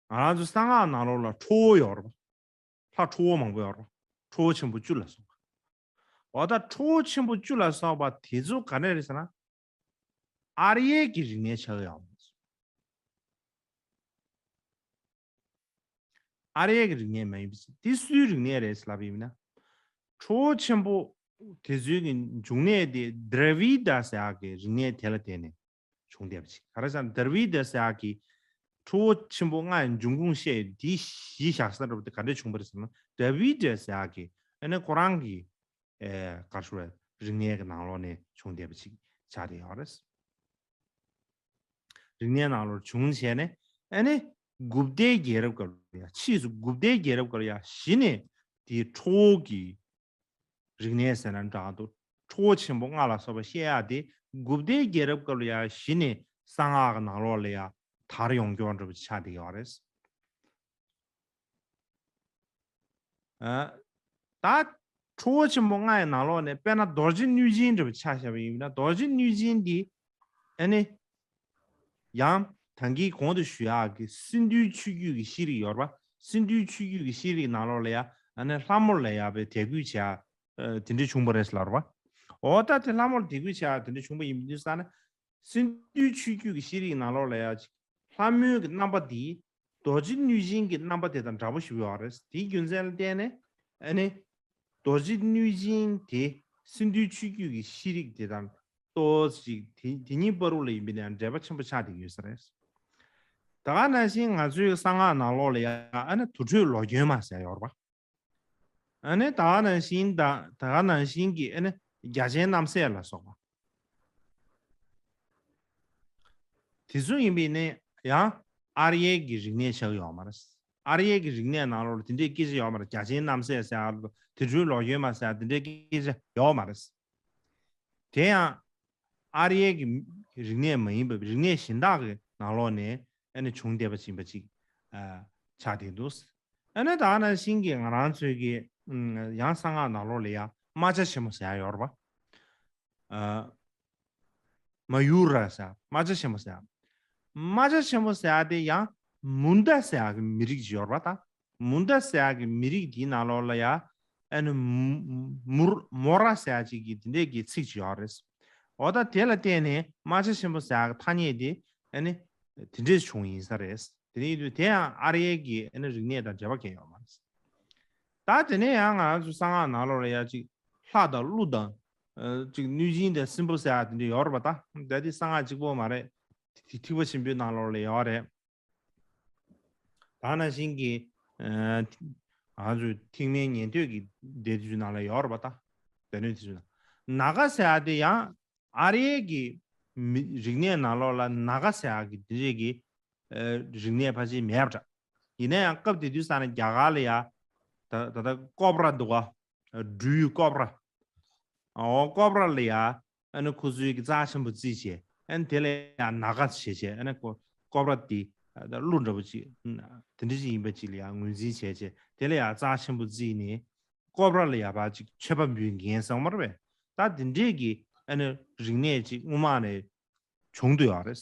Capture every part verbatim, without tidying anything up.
ང་རང་ཚོ་གསང་སྔགས་ནང་ལོགས་ལ་ཁྲོ་བོ་ཡོད་རེད་པ། ལྷ་ཁྲོ་བོ་མང་པོ་ཡོད་རེད་པ། ཁྲོ་བོ་ཆེན་པོ་བཅུ་ལ་སོགས་པ། འོ་ད་ཁྲོ་བོ་ཆེན་པོ་བཅུ་ལ་སོགས་པ་དེ་ཚོ་ག་འདྲ་རེད་ཟེར་ན། ཨཱརྱའི་གི་རིག་གནས་ཆགས་ཡོད་པ། ཨཱརྱའི་གི་རིག་གནས་མ་ཡིན་པ་ཞིག་དེ་སུའི་རིག་གནས་རེད་ལབ་ཡིན་ན། ཁྲོ་བོ་ཆེན་པོ་དེ་ཚོའི་གི་འབྱུང་གནས་དེ་དྲ་བི་ཌ་ཟེར་ཡག་གི་རིག་གནས་དེ་ལ་བརྟེན་ནས་བྱུང་བསྡད་པ་ཞིག་ག་རེ་ཟེར་ན་དྲ་བི་ཌ་ཟེར་ཡག་གི་ཁྲོ་བོ་ཆེན་པོ་ལྔ་ཡི་འབྱུང་ཁུངས་བཤད་ཡོད་དེ་གཞི་བཞག་ས་འདྲ་པོ་དེ་ག་འདྲས་བྱུང་བ་རེད་ཟེར་ན་དྲ་བི་ཌ་ཟེར་ཡག་གི་ཨ་ནི་ཁོ་རང་གི་ཨེ་ག་རེ་ཞུ་རེད་རིག་གནས་ཀྱི་ནང་ལོགས་ནས་བྱུང་བསྡད་པ་ཞིག་ཆགས་བསྡད་ཡོད་རེད། རིག་གནས་ནང་ལོགས་བྱུང་བྱས་ནས་ཨ་ནི་གུཔྟའི་རྒྱལ་རབས་སྐབས་ལ་ཡ་ཕྱིས་སུ་གུཔྟའི་རྒྱལ་རབས་སྐབས་ལ་ཡ་གཞི་ནས་དེའི་ཁྲོ་བོ་གི་རིག་གནས་ཟེར་ན་འདྲ་འདུག་ཁྲོ་བོ་ཆེན་པོ་ལྔ་ལ་སོགས་པ་བཤད་ཡག་དེ་གུཔྟའི་རྒྱལ་རབས་སྐབས་ལ་ཡ་གཞི་ནས་གསང་སྔགས་ཀྱི་ནང་ལོགས་ལ་ཡ་དར་ཡོང་མཁན་འདྲ་པོ་ཆགས་བསྡད་ཡོད་རེད། ཨ། ད་ཁྲོ་བོ་ཆེན་པོ་ལྔ་ཡི་ནང་ལོགས་ནས་དཔེར་ན་རྡོ་རྗེ་གནོད་སྦྱིན་འདྲ་པོ་ཆ་བཞག་པ་ཡིན་ན་རྡོ་རྗེ་གནོད་སྦྱིན་འདི་ཨ་ནི་ཡང་ད་གིན་གོང་དུ་ཞུ་ཡག་གི་སིན་རྡུའི་ཆོས་བརྒྱུད་ཀྱི་ཤེས་རིག་ཡོད་རེད་པ། སིན་རྡུའི་ཆོས་བརྒྱུད་ཀྱི་ཤེས་རིག་ནང་ལོགས་ལ་ཡ་ཨ་ནི་ལྷ་མོ་ལ་ཡ་པའི་དད་གུས་བྱེད་ཡག་དེ་འདྲ་བྱུང་བ་རེད་ལབ་རེད་པ། འོ་ད་དེ་ལྷ་མོ་ལ་དད་གུས་བྱེད་ཡག་དེ་འདྲ་བྱུང་བ་ཡིན་དུས་ཙང་ནས། སིན་རྡུའི་ཆོས་བརྒྱུད་ཀྱི་ཤེས་རིག་ནང་ལོགས་ལ་ཡ་ཅིག་ལྷ་མོའི་གི་རྣམ་པ་འདི་རྡོ་རྗེ་གནོད་སྦྱིན་གྱི་རྣམ་པ་དེ་དང་འདྲ་པོ་ཞིག་ཡོད་རེད། དེའི་རྒྱུ་མཚན་ལ་བརྟེན་ནས་ཨ་ནི་རྡོ་རྗེ་གནོད་སྦྱིན་དེ་སིན་རྡུའི་ཆོས་བརྒྱུད་ཀྱི་ཤེས་རིག་དེ་དང་ཏོག་ཙམ་དེ་དེ་གཉིས་བར་དུ་ལ་ཡིན་པའི་ནང་འབྲེལ་བ་ཆེན་པོ་ཆགས་བསྡད་ཡོད་ས་རེད། ད་ག་ནང་བཞིན་ང་ཚོའི་གསང་སྔགས་ནང་ལོགས་ལ་ཡ་ཨ་ནི་དུར་ཁྲོད་ལོ་གྱོན་མ་ཟེར་ཡོད་རེད་པ། ཨ་ནི་ད་ག་ནང་བཞིན་ད་ད་ག་ནང་བཞིན་གྱི་ཨ་ནི་རྒྱ་ཆེན་རྣམ་སྲས་ལ་སོགས་པ། དེ་ཚོ་ཡིན་པས་ནི་ཡང་ཨཱརྱའི་གི་རིག་གནས་ཆགས་ཡོད་མ་རེད། ཨཱརྱའི་གི་རིག་གནས་ནང་ལོགས་ལ་དེ་འདྲའི་སྐད་ཆ་ཡོད་མ་རེད། རྒྱ་ཆེན་རྣམ་སྲས་ཟེར་ཡ་དུར་ཁྲོད་ལོ་གྱོན་མ་ཟེར་ཡ་དེ་འདྲའི་སྐད་ཆ་ཡོད་མ་རེད། དེ་ཡང་ཨཱརྱའི་གི་རིག་གནས་མ་ཡིན་པའི་རིག་གནས་གཞན་དག་གི་ནང་ལོགས་ནས་ཨ་ནི་བྱུང་བསྡད་པ་ཡིན་པ་ཅིག་ཨ་ཆགས་བསྡད་འདུག་ཨ་ནི་ད་ག་ནང་བཞིན་གྱི་ང་རང་ཚོའི་གི་ཨམ་ཡང་གསང་སྔགས་ནང་ལོགས་ལ་ཡང་རྨ་བྱ་ཆེན་མོ་ཟེར་ཡ་ཡོད་རེད་པ། ཨ་མ་ཡུ་ར་ཟེར་རྨ་བྱ་ཆེན་མོ་ཟེར་ཡ། རྨ་བྱ་ཆེན་མོ་ཟེར་ཡ་དེ་ཡང་མུན་ད་ཟེར་ཡ་གི་མི་རིགས་ཅིག་ཡོད་རེད་པ་ད། མུན་ད་ཟེར་ཡག་གི་མི་རིགས་འདིའི་ནང་ལོགས་ལ་ཡ་ཨ་ནི་མུ་མུར་མོ་ར་ཟེར་ཡག་ཅིག་གི་དེ་འདྲས་ཀྱི་ཚིག་ཅིག་ཡོད་རེད། འོ་ད་དེ་ལ་བརྟེན་ནས་རྨ་བྱ་ཆེན་པོ་ཟེར་ཡག་གི་ཐ་སྙད་དེ་ཨ་ནི་དེ་འདྲས་བྱུང་ཡིན་ས་རེད། དེ་འདྲ་ཡིན་དུས་དེ་ཡང་ཨཱརྱའི་གི་ཨ་ནི་རིག་གནས་དང་འབྲེལ་བ་གང་ཡང་ཡོད་མ་རེད། ད་དེ་ནས་ཡང་ང་རང་ཚོ་གསང་སྔགས་ནང་ལོགས་ལ་ཡ་ཅིག་ལྷ་དང་ཀླུ་དང་ཨ་ཅིག་གནོད་སྦྱིན་དང་སྲིན་པོ་ཟེར་ཡག་དེ་འདྲས་ཡོད་རེད་པ་ད། ད་དེ་གསང་སྔགས་གཅིག་པོ་མ་རེད། ཐིག་ཐིགས་པ་ཆེན་པོའི་ནང་ལོགས་ལ་ཡོད་རེད། ད་ནང་བཞིན་གྱི་ཨ་ང་ཚོའི་ཐེག་དམན་ཉན་ཐོས་ཀྱི་སྡེ་དེ་ཚོའི་ནང་ལ་ཡོད་རེད་པ་ད། སྡེ་སྣོད་དེ་ཚོའི་ནང་ནཱ་ག་ཟེར་ཡག་དེ་ཡང་ཨཱརྱའི་གི་མི་རིག་གནས་ནང་ལོགས་ལ་ནཱ་ག་ཟེར་ཡག་གི་དེ་འདྲས་ཀྱི་ཨ་རིག་གནས་ཕལ་ཆེར་མེད་པ་འདྲ། ཡིན་ན་ཡང་སྐབས་དེ་དུས་ཙང་ནས་རྒྱ་གར་ལ་ཡ་ད་ད་ལྟ་ཀོབ་ར་འདུག་ག་སྦྲུལ་ཀོབ་ར། ཨོ་ཀོབ་ར་ལ་ཡ་ཨ་ནི་ཁོ་ཚོའི་གི་རྩ་ཆེན་པོ་བརྩིས་བྱས་ཨ་ནི་དེ་ལ་ཡ་ནཱ་ག་ཟེར་བྱས་ཨ་ནི་ཀོ་ཀོབ་ར་དེ་ཀླུ་འདྲ་པོ་ཅིག་དེ་འདྲ་ཅིག་ཡིན་པ་ཅིག་ལ་ཡ་ངོས་འཛིན་བྱས་བྱས་དེ་ལ་ཡ་རྩ་ཆེན་པོ་བརྩིས་ནས་ཀོབ་ར་ལ་ཡ་ཕར་ཅིག་མཆོད་པ་འབུལ་མཁན་ཟེར་མ་རེད་པས། ད་དེ་འདྲས་ཀྱི་ཨ་ནི་རིག་གནས་ཅིག་སྔོན་མ་ནས་བྱུང་འདུག་ཡོད་རེད།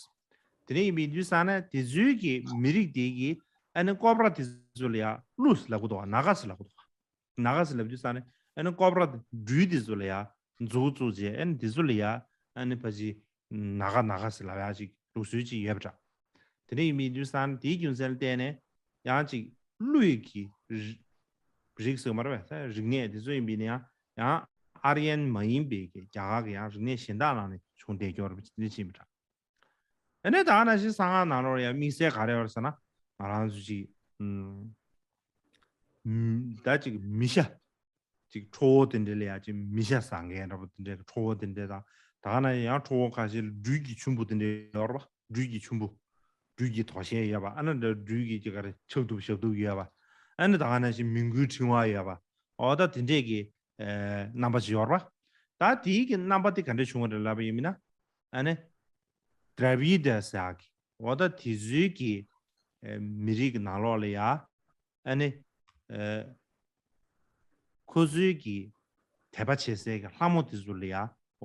དེ་འདྲ་ཡིན་པའི་དུས་ཙང་ནས་དེ་ཚོའི་གི་མི་རིགས་དེ་གི་ཨ་ནི་ཀོབ་ར་དེ་ཚོ་ལ་ཡ་ཀླུ་ཟེར་ལབ་ཀྱི་འདུག་ག་ནཱ་ག་ཟེར་ལབ་ཀྱི་འདུག་ག་ནཱ་ག་ཟེར་ལབ་དུས་ཙང་ནས་ཨ་ནི་ཀོབ་ར་སྦྲུལ་དེ་ཚོ་ལ་ཡ་མཛུབ་བཙུགས་བྱས་ཨ་ནི་དེ་ཚོ་ལ་ཡ་ཨ་ནི་ཕ་ཅིག་ནཱ་ག་ནཱ་ག་ཟེར་ལབ་ཡ་ཅིག་ལུགས་སྲོལ་ཅིག་ཡོད་པ་འདྲ། དེ་འདྲ་ཡིན་པའི་དུས་ཙང་ནས་དེའི་རྒྱུ་མཚན་ལ་བརྟེན་ནས་ཡང་ཅིག་ཀླུ་ཡི་གི་རི་རིགས་ཟེར་མ་རེད་པས་རིག་གནས་དེ་ཚོ་ཡིན་པའི་ནས་ཡང་ཡང་ཨཱརྱན་མ་ཡིན་པའི་གི་རྒྱ་གར་གི་ཡང་རིག་གནས་གཞན་དག་ནང་ནས་བྱུང་བསྡད་ཀྱི་ཡོད་རེད་པ་དེ་འདྲ་ཅིག་ཡིན་པ་འདྲ། ཨ་ནི་ད་ག་ནང་བཞིན་གསང་སྔགས་ནང་ལོགས་ཡང་དམིགས་བསལ་ག་རེ་ཡོད་རེད་ཟེར་ན་ང་རང་ཚོ་ཅིག་ཨུམ། ད་ཅིག་མི་ཤ། ཅིག་ཁྲོ་བོ་དེ་འདྲ་ལ་ཡ་ཅིག་མི་ཤ་ཟ་མཁན་འདྲ་པོ་དེ་འདྲ་ཁྲོ་བོ་དེ་འདྲ་དང་ད་ག་ནང་ཡང་ཁྲོ་བོ་ཁ་ཤས་ལ་སྦྲུལ་གྱི་ཆུན་པོ་དེ་འདྲ་ཡོད་རེད་པ། སྦྲུལ་གྱི་ཆུན་པོ། སྦྲུལ་གྱི་དོ་ཤལ་ཡོད་པ་ཨ་ནི་འདྲ་སྦྲུལ་གྱི་ཅིག་ག་རེ་ཕྱག་གདུབ་ཞབས་གདུབ་ཡོད་པ། ཨ་ནི་ད་ག་ནང་བཞིན་མི་མགོའི་ཕྲེང་བ་ཡོད་པ། འོ་ད་དེ་འདྲས་ཀྱི་ཨེ་རྣམ་པ་ཅིག་ཡོད་རེད་པ། ད་དེའི་གི་རྣམ་པ་དེ་ག་འདྲས་བྱུང་བ་རེད་ལབ་པ་ཡིན་ན། ཨ་ནི། དྲ་བི་ཌ་ཟེར་ཡག་གི་འོ་ད་དེ་ཚོའི་གི་ཨེ་མི་རིགས་ཀྱི་ནང་ལོགས་ལ་ཡ་ཨ་ནི་ཨེ་ཁོ་ཚོའི་གི་དད་པ་བྱེད་སའི་གི་ལྷ་མོ་དེ་ཚོ་ལ་ཡ་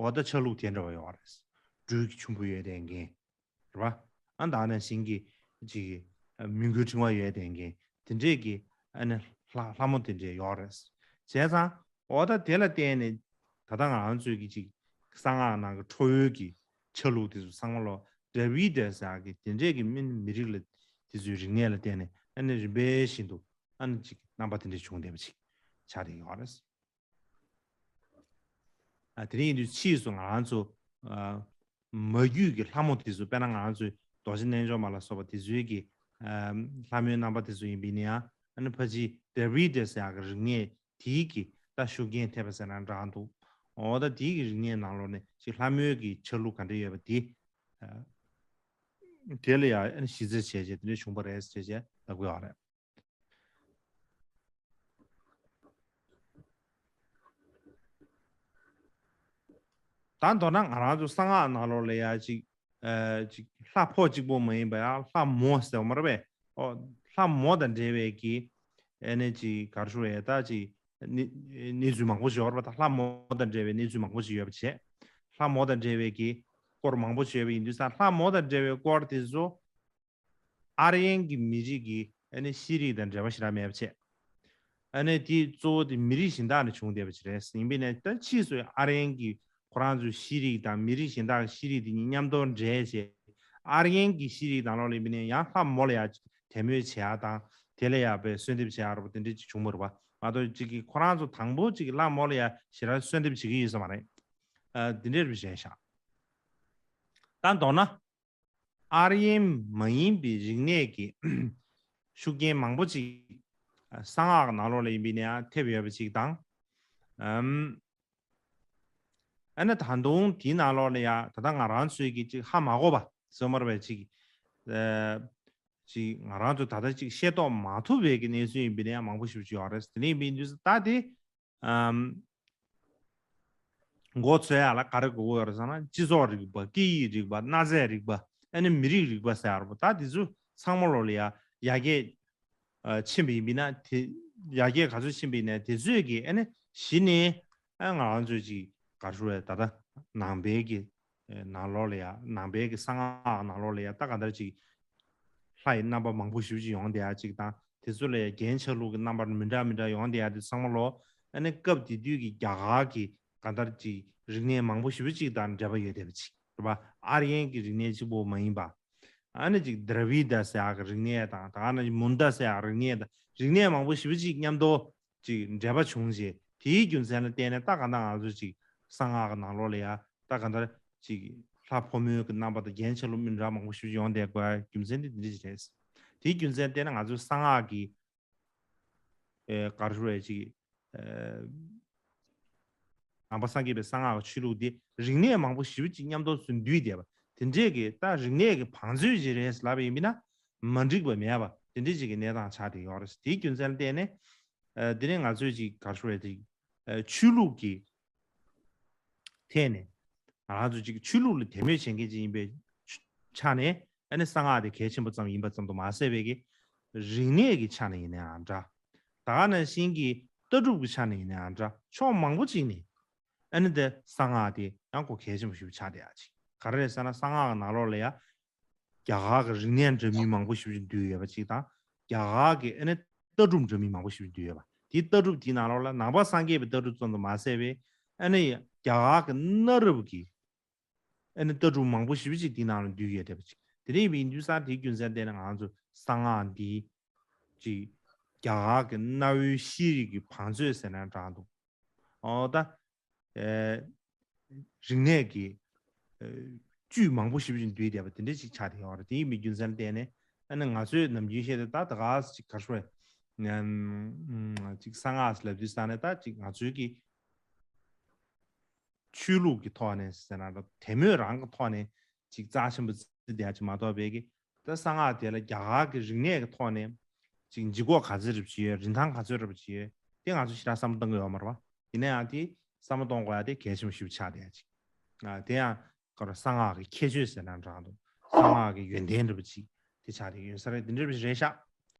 འོ་ད་ཆ་ལུགས་དེ་འདྲ་བ་ཡོད་རེད། སྦྲུལ་གྱི་ཆུན་པོ་ཡོད་དེ་འགན་རེད་པ། ཨ་ད་ནང་བཞིན་གི་ཅིག་ མི་མགོའི་ཕྲེང་བ་ཡོད་བསྡད་མཁན་དེ་འདྲས་ཀྱི་ཨ་ནི་ལྷ་ལྷ་མོ་དེ་འདྲས་ཡོད་རེད། བྱས་ཙང་འོ་ད་དེ་ལ་བརྟེན་ནས་ད་ལྟ་ང་རང་ཚོའི་གི་ཅིག་གསང་སྔགས་ནང་གི་ཁྲོ་བོའི་གི་ཆ་ལུགས་དེ་ཚོ་ཚང་མ་ལོ་དྲ་བི་དེ་ཟེར་གི་དེ་འདྲས་ཀྱི་མི་མི་རིགས་ལ་དེ་ཚོའི་རིག་གནས་ལ་བརྟེན་ནས་ཨ་ནི་རིམ་པས་བཞིན་དུ་ཨ་ནི་ཅིག་རྣམ་པ་དེ་འདྲས་བྱུང་བསྡད་པ་ཅིག་ཆགས་བསྡད་ཡོད་རེད། ཨ་དེ་རིང་ཡིན་དུས་ཕྱིས་སུ་ང་རང་ཚོ་ཨ་མ་རྒྱུད་ཀྱི་ལྷ་མོ་དེ་ཚོ་དཔེར་ན་ང་རང་ཚོའི་རྡོ་རྗེ་རྣལ་འབྱོར་མ་ལ་སོགས་པ་དེ་ཚོའི་གི་ཨ་ལྷ་མོའི་རྣམ་པ་དེ་ཚོ་ཡིན་པས་ན་ཡང་ཨ་ནི་ཕལ་ཆེར་དྲ་བི་དེ་ཟེར་ཡག་གི་རིག་གནས་དེའི་གི་ད་ཤུགས་རྐྱེན་ཐེབས་པ་ཟེར་ན་འདྲ་འདུག་འོ་ད་དེའི་གི་རིག་གནས་ནང་ལོགས་ནས་ཅིག་ལྷ་མོའི་གི་ཆ་ལུགས་ག་འདྲ་ཡོད་པ་དེ་ཨ་དེ་ལ་ཡང་ཨ་ནི་གཞི་རྩ་བྱས་བྱས་དེ་འདྲ་བྱུང་བ་རེད་ཟེར་བྱས་ལབ་དགོས་ཡོད་རེད། ད་མདོར་ན་ང་རང་ཚོ་གསང་སྔགས་ནང་ལོགས་ལ་ཡ་ཅིག་ཨ་ཅིག་ལྷ་ཕོ་གཅིག་པོ་མ་ཡིན་པ་ཡ་ལྷ་མོ་ཟེར་བ་མ་རེད་པས། ཨོ་ལྷ་མོ་དང་འབྲེལ་བའི་གི་ཨ་ནི་ཅིག་ག་རེ་ཞུ་དགོས་རེད། ད་ཅིག་གནས་གནས་ཚུལ་མང་པོ་ཞིག་ཡོད་རེད་པ། ད་ལྷ་མོ་དང་འབྲེལ་བའི་གནས་ཚུལ་མང་པོ་ཞིག་ཡོད་པ་བྱས། ལྷ་མོ་དང་འབྲེལ་བའི་གི་སྐོར་མང་པོ་ཞིག་ཡོད་པ་ཡིན་དུས་ཙང་ལྷ་མོ་དང་འབྲེལ་བའི་སྐོར་དེ་ཚོ་ཨར་ཡན་གྱི་མི་རིགས་ཀྱི་ཨ་ནི་ཤེས་རིག་དང་འབྲེལ་བ་ཞེ་དྲག་མེད་པ་བྱས། ཨ་ནི་དེའི་གཙོ་བོ་དེ་མི་རིགས་གཞན་དག་ནས་བྱུང་བསྡད་པ་ཞིག་རེད། ཡིན་པས་ན་ད་ཕྱིས་སུ་ཨར་ཡན་གྱི་ཁོ་རང་ཚོའི་ཤེས་རིག་དང་མི་རིགས་གཞན་དག་གི་ཤེས་རིག་དེ་གཉིས་མཉམ་དུ་འདྲེས་བྱས། ཨར་ཡན་གྱི་ཤེས་རིག་ནང་ལོགས་ལ་ཡིན་པས་ན་ཡང་ལྷ་མོ་ལ་ཡ་དད་མོས་བྱེད་ཡ་དང་དེ་ལ་ཡ་པའི་གསོལ་འདེབས་བྱེད་ཡ་ར་པོ་དེ་འདྲ་ཅིག་བྱུང་བ་རེད་པ། མ་གཏོགས་ཅིག་གི་ཁོ་རང་ཚོ་དང་པོ་ཅིག་གི་ལྷ་མོ་ལ་ཡ་ཞེ་དྲག་གསོལ་འདེབས་བྱེད་ཀྱི་ཡོད་ས་མ་རེད། ཨ་དེ་འདྲ་རེད་བཞེས་ཤག་ད་མདོར་ན། ཨར་ཡན་མ་ཡིན་པའི་རིག་གནས་ཀྱི་ཤུགས་རྐྱེན་མང་པོ་ཅིག་གསང་སྔགས་ནང་ལོགས་ལ་ཡིན་པས་ན་ཡང་ཐེབས་ཡོད་པ་ཅིག་དང་། ཨམ། ཨ་ནི་ད་དུང་དེའི་ནང་ལོགས་ལ་ཡང་ད་ལྟ་ང་རང་ཚོས་ཀྱི་ཅིག་ཧ་མ་གོ་བ་ཟེར་མ་རེད་པས། ཅིག་ཨ་ཅིག་ང་རང་ཚོ་ད་ལྟ་ཅིག་ཤེས་རྟོགས་མ་ཐུབ་པའི་གི་གནས་ཚུལ་ཡིན་པས་ན་ཡང་མང་པོ་ཞེ་པོ་ཅིག་ཡོད་རེད། དེ་ནས་ཡིན་པའི་དུས་ད་དེ། ཨམ། མགོ་ཚོས་ཡ་ལ་ག་རེ་དགོས་ཀྱི་ཡོད་རེད་ཟེར་ན། སྤྱི་ཚོགས་རིག་པ། སྐད་ཡིག་རིག་པ། གནའ་རྫས་རིག་པ། ཨ་ནི་མི་རིགས་རིག་པ་ཟེར་ཡ་རེད་པ། ད་དེ་ཚོ་ཚང་མ་ལོགས་ལ་ཡ་ཡར་རྒྱས་ཨ་ཕྱིན་པ་ཡིན་པས་ན་དེ་ཡར་རྒྱས་ག་ཚོད་ཕྱིན་པ་ཡིན་ན་དེ་ཚོས་ཀྱི་ཨ་ནི་གཞི་ནས་ཨ་ང་རང་ཚོས་ཅིག་ག་རེ་ཞུ་དགོས་རེད། ད་ལྟ་ནང་པའི་གི་ནང་ལོགས་ལ་ཡ་ནང་པའི་གི་གསང་སྔགས་ནང་ལོགས་ལ་ཡ་ད་ག་འདྲ་ཅིག་ལྷ་ཡི་རྣམ་པ་མང་པོ་ཞེ་པོ་ཅིག་ཡོང་བསྡད་ཡ་ཅིག་དང་། དེ་ཚོ་ལ་ཡ་རྒྱན་ཆ་ལུགས་ཀྱི་རྣམ་པ་མི་འདྲ་མི་འདྲ་ཡོང་བསྡད་ཡ་དེ་ཚང་མ་ལོ། ཨ་ནི་སྐབས་དེ་དུས་ཀྱི་རྒྱ་གར་གྱི་གང་ལྟར་ཅིག་རིག་གནས་མང་པོ་ཞེ་པོ་ཅིག་དང་འབྲེལ་བ་ཡོད་བསྡད་པ་ཅིག་རེད་པ། ཨར་ཡན་གྱི་རིག་གནས་གཅིག་པོ་མ་ཡིན་པ། ཨ་ནི་ཅིག་དྲ་བི་ད་ཟེར་ཡ་གི་རིག་གནས་དང་། ད་ག་ནང་བཞིན་མུན་ད་ཟེར་ཡ་གི་རིག་གནས་དང་། རིག་གནས་མང་པོ་ཞེ་པོ་ཅིག་མཉམ་དུ་ཅིག་འདྲེས་པ་བྱུང་རྗེས་དེའི་རྒྱུ་མཚན་ལ་བརྟེན་ནས་ད་གང་ལྟར་ང་ཚོ་ཅིག་གསང་སྔགས་ཀྱི་ནང་ལོགས་ལ་ཡ་ད་གང་ལྟར་ཅིག་ལྷ་ཕོ་མོའི་གི་རྣམ་པ་དང་རྒྱན་ཆ་ལུགས་མི་འདྲ་མང་པོ་ཞིག་ཡོང་བསྡད་དགོས་རྒྱུ་མཚན་དེ་འདི་འདྲ་ཞིག་རེད། དེའི་རྒྱུ་མཚན་བརྟེན་ནས་ང་ཚོའི་གསང་སྔགས་ཀྱི་ཨེ་ག་རེ་ཞུ་དགོས་རེད། ཅིག་ཨེ་ནང་པ་སངས་རྒྱས་པའི་གསང་སྔགས་ཀྱི་ཆོས་ལུགས་འདི་རིག་གནས་མང་པོ་ཞེ་པོ་ཅིག་མཉམ་དུ་ཚུར་འདུས་བསྡད་པ་དེ་འདྲས་ཀྱི་ད་རིག་གནས་ཀྱི་བང་མཛོད་ཅིག་རེད་ལབ་པ་ཡིན་པས་ན་མ་འགྲིག་པ་མེད་པ་དེ་འདྲས་ཅིག་གི་གནས་སྟངས་ཆགས་བསྡད་ཡོད་རེད། དེའི་རྒྱུ་མཚན་ལ་བརྟེན་ནས་ཨ་དེ་ནས་ང་ཚོས་ཅིག་ག་རེ་ཞུ་དགོས་རེད། ཅིག་ཨ་ཆོས་ལུགས་ཀྱི་ཐད་ནས་ང་རང་ཚོ་ཅིག་ཆོས་ལུགས་ལ་དད་མོས་བྱེད་མཁན་ཅིག་ཡིན་པའི་ཆ་ནས་ཨ་ནི་གསང་སྔགས་དེ་གལ་ཆེན་པོ་ཙམ་ཡིན་པ་ཙམ་དུ་མ་ཟད་པའི་གི་རིག་གནས་ཀྱི་ཆ་ནས་ཡིན་ནའང་འདྲ། ད་ག་ནང་བཞིན་གྱི་ལྟ་གྲུབ་ཀྱི་ཆ་ནས་ཡིན་ནའང་འདྲ། ཕྱོགས་མང་པོ་ཅིག་ནས་ཨ་ནི་དེ་གསང་སྔགས་དེ་ཡང་ཁོ་གལ་ཆེན་པོ་ཞིག་ཆགས་བསྡད་ཡ་ཅིག་ག་རེ་རེད་ཟེར་ན། གསང་སྔགས་ཀྱི་ནང་ལོགས་ལ་ཡ་རྒྱ་གར་གྱི་རིག་གནས་འདྲ་མིན་མང་པོ་ཞིག་འདུས་ཡོད་པ་ཅིག་དང་། རྒྱ་གར་གྱི་ཨ་ནི་ལྟ་གྲུབ་འདྲ་མིན་མང་པོ་ཞིག་འདུས་ཡོད་པ། དེའི་ལྟ་གྲུབ་དེའི་ནང་ལོགས་ལ་ནང་པ་སངས་རྒྱས་པའི་ལྟ་གྲུབ་ཙམ་དུ་མ་ཟད་པའི་ཨ་ནི་རྒྱ་གར་གྱི་གནའ་རབས་ཀྱི་ཨ་ནི་ལྟ་གྲུབ་མང་པོ་ཞེ་པོ་ཅིག་དེའི་ནང་ལ་འདུས་ཡོད་བསྡད་པ་ཅིག་དེ་འདྲ་ཡིན་དུས་ཙང་དེའི་རྒྱུ་མཚན་བརྟེན་ནས་ང་ཚོ་གསང་སྔགས་འདི་ཅིག་རྒྱ་གར་གྱི་གནའ་བོའི་ཤེས་རིག་གི་བང་མཛོད་ཟེར་ན་འདྲ་འདུག་ཨོ་ད། ཨེ། རིག་གནས་ཀྱི་ཨེ་བཅུད་མང་པོ་ཞེ་པོ་ཅིག་འདུས་བསྡད་པ་དེ་འདྲ་ཅིག་ཆགས་བསྡད་ཡོད་རེད། དེ་ཡིན་པའི་རྒྱུ་མཚན་ལ་བརྟེན་ནས་ཨ་ནི་ང་ཚོས་ནམ་རྒྱུན་བཤད་དེ་ད་ད་ག་ཅིག་ག་རེ་ཞུ་དགོས་རེད། ཅིག་གསང་སྔགས་ལབ་དུས་ཙང་ནས་ད་ཅིག་ང་ཚོའི་གི་ཆོས་ལུགས་ཀྱི་ཐོག་ནས་ཟེར་ན་འདྲ། དད་མོས་རང་གི་ཐོག་ནས་ཅིག་རྩ་ཆེན་པོ་བརྩི་བསྡད་ཡ་ཅིག་མ་གཏོགས་པའི་གི་ད་གསང་སྔགས་དེ་ལ་རྒྱ་གར་གྱི་རིག་གནས་ཀྱི་ཐོག་ནས་ཅིག་ལྗིད་ཁོག་ག་ཚོད་རེ་བྱས་ཡོད། རིན་ཐང་ག་ཚོད་རེ་བྱས་ཡོད། དེ་ང་ཚོ་ཞེ་དྲག་བསམ་བློ་གཏོང་གི་ཡོད་མ་རེད་པ། ཡིན་ན་ཡང་དེ་བསམ་བློ་གཏོང་དགོས་ཡ་དེ་གལ་ཆེན་པོ་ཞེ་པོ་ཆགས་བསྡད་ཡ་ཅིག་ཨ་དེ་ཡང་ག་རེ་གསང་སྔགས་ཀྱི་ཁྱད་ཆོས་ཟེར་ན་འདྲ་འདུག་གསང་སྔགས་ཀྱི་ཡོན་ཏན་འདྲ་པོ་ཅིག་དེ་ཆགས་བསྡད་ཡོད་ས་རེད། དེ་འདྲ་པོ་ཞིག་རེད་ཤག